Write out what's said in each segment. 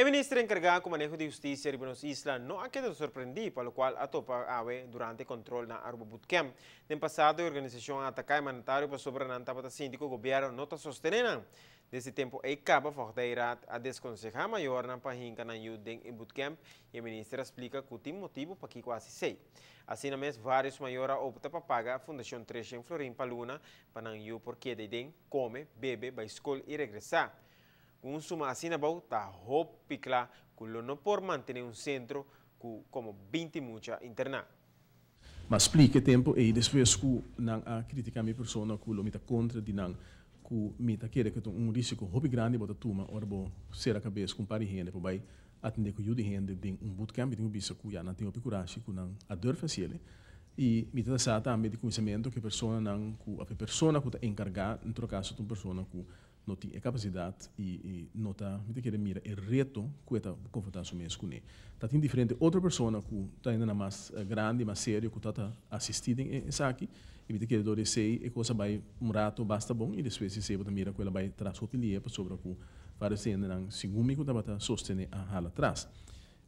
E minister encarga cu maneho di husticia riba nos isla no a keda sorprendi pa locual a topa awe durante control na Aruba Bootcamp. Den pasado e organisacion a ataca e mandatario pasobra nan tabata sinti cu gobierno no ta sostene nan. Desde tempo ey caba Voogdijraad a desconseha mayornan pa hinca nan yiu den e bootcamp y e minister a splica cu tin motibo pakico haci esey. Asina mes varios mayor a opta pa paga Fundacion 300 Florin pa luna pa nan yiu por keda den, come, bebe, bay scol y regresa. Cu un suma asina abou ta hopi cla cu lo no por mantene un centro cu como 20 mucha interna. M'a splica e tempo ey despues cu nan a critica mi persona cu lo mi ta contra di nan, cu mi ta kere cu ta un risico hopi grandi bo ta tuma ora bo cera cabes cu un par di hende pa bay atende cu yu di hende den un bootcamp. Mi tin cu bisa cu ya nan tin hopi curashi cu nan a durf haciele y mi ta sa tambe di cuminsamiento cu e personanan cu of e persona cu ta encarga, en todo caso ta un persona cu no tin e kapasidat i no ta, mi ta kere mira e reto ku e ta konfrontá su mes kuné. Ta tin diferente otro persona ku ta ainda mas grandi, mas serio ku ta ta asistí den esaki i mi ta kere dor di esei e kos a bai un rato basta bon i despues di esei bo ta mira ku el a bai tras hopi lia pasobra ku varios hendenan segun mi ku tabata sostené a hala tras.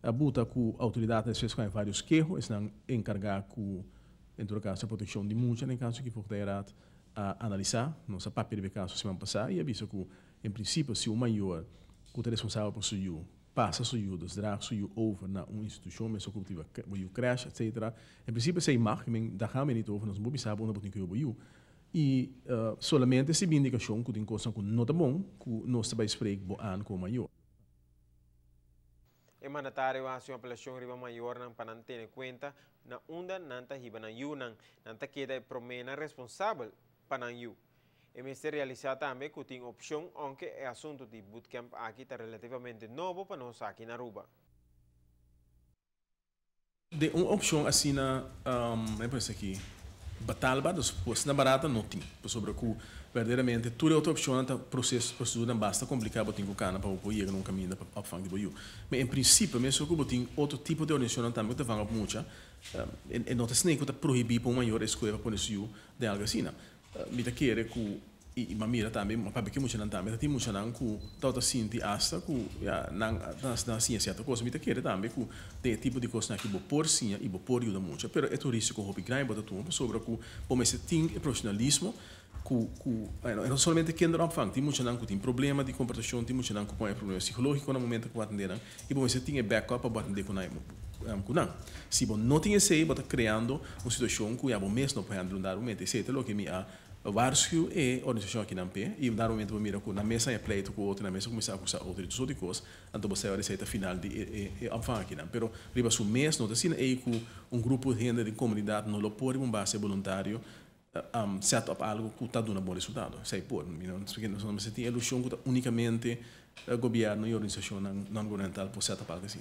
A buta ku outoridatnan despues ku haña varios keho esnan enkargá ku en todo kaso e protekshon di mucha den kaso ki Voogdijraad a analisá. Nos a papia riba e kaso siman pasá i a bisa ku en prinsipio si un mayor ku ta responsabel pa su yu pasa su yu, dus draag su yu over na un institushon, mesun ku bo tin bo yu krèsh etsetera, en prinsipio esei mag, men daar gaan we niet over, nos no por bisa bo unda bo tin ku yu bo yu. I solamente si bin indikashon ku tin kosnan ku no ta bon ku nos ta bai spreek bo aan komo mayor. E mandatario a hasi un apelacion riba mayornan pa nan tene cuenta na unda nan ta hiba nan yunan. Nan ta keda e promenan responsabel pa nan yu. E mester realisa tambe cu tin opcion aunke e asunto di bootcamp aki ta relativamente nobo pa nos aki na Aruba. Den un opcion asina, mi pensa ki betaalbaar, dus cu asina barata no tin, pasobra cu berdaderamente tur e otro opcionnan ta proces, proceduranan basta complica bo tin cu cana pa bo por yega na un caminda pa opvang di bo yu. Ma en principio mesun cu bo tin otro tipo di organisacionnan tambe cu ta vang op mucha, e no ta esney cu ta prohibi pa un mayor escoge pa pone su yu den algo asina. Mi ta kere ku, i m'a mira tambe, m'a papia ku e muchanan tambe, ta tin muchanan ku tabata sinti asta ku ya nan a siña sierto kos. Mi ta kere tambe ku den e tipo di kosnan aki bo por siña i bo por yuda mucha, pero e ta un risiko hopi grandi bo ta tuma pasobra ku bo mester tin e profesionalismo ku ku e no solamente kinderopvang, tin muchanan ku tin problema di komportashon, tin muchanan ku por haña problema psikologiko na momento ku bo atende nan i bo mester tin e backup pa bo atende ku nan ku nan. Si bo no tin esei, bo ta kreando un situashon ku ya bo mes no por handle un dado momento. Esei ta loke mi a waarschuw e organisashon akinan p'e. I un dado momento bo mira ku nan mes haña pleito ku otro, nan mes a kuminsá akusá otro i tur sort di kos, anto bo sa ora esei ta final di e opvang akinan. Pero riba su mes no ta asina ei ku un grupo di hende den komunidat no lo por riba un base boluntario set up algu ku ta duna bon resultado. Esei por. Mi no mester tin e ilushon ku ta unikamente gobièrnu i organisashonnan non-gubernamental por set up algu asina.